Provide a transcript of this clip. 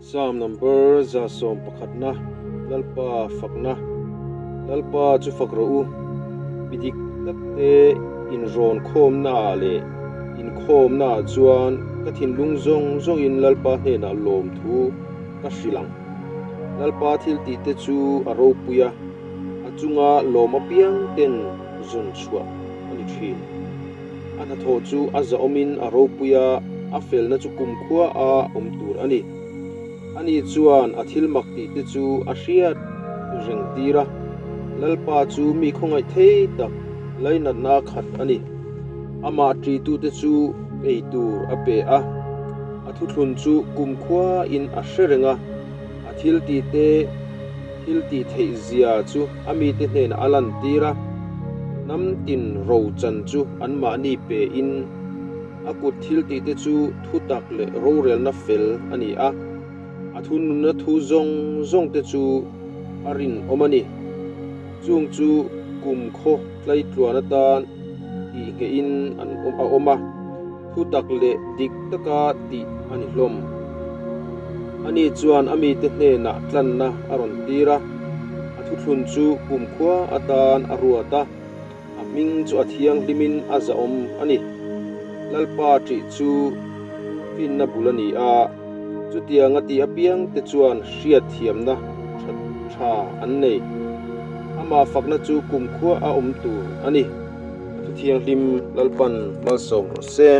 Psalm number 111 na Lalpa fakna Lalpa chu fak rawh u. Mi dik tak te inrawn khawmna ah leh inkhawmna ah chuan ka thinlung zawng zawngin Lalpa hnenah lawmthu ka hrilh ang. Lalpa thil tih te chu a ropui a, a chunga lawm apiang ten zawn chhuah a ni thin. A hnathawh chu a zahawmin a ropui a, a felna chu kumkhua a awm tur a ni. Ani chuan a thil mak tih te chu a hriat reng tir a, Lalpa chu mi khawngaih thei tak lainatna khat a ni. Amah ṭitute chu ei tur a pe a, a thuthlun chu kumkhuain a hre reng a, a thil tih te thil tih theih zia chu a mite hnenah a lantir a, hnam tin ro chan chu anmahni pein a kut thil tih te chu thutak leh rorelna fel a ni a, a thununna thu zawng zawng te chu a rinawm a ni. Chung chu kum khaw tlaitluan atan tih nghehin an a awm a, thutak leh dik taka tih a ni hlawm. Ani chuan a mite hnenah tlanna a rawn tir a, a thuthlun chu kumkhua atan a ruat a, a hming chu a thianghlimin a zahawm a ni. Lalpa ṭih chu finna bul a ni a, chutianga tih apiangte chuan hriatthiamna ṭha ṭha an nei. Amah fakna chu kumkhua a awm tur a ni. A thu thianghlim Lalpan malsawm rawh se.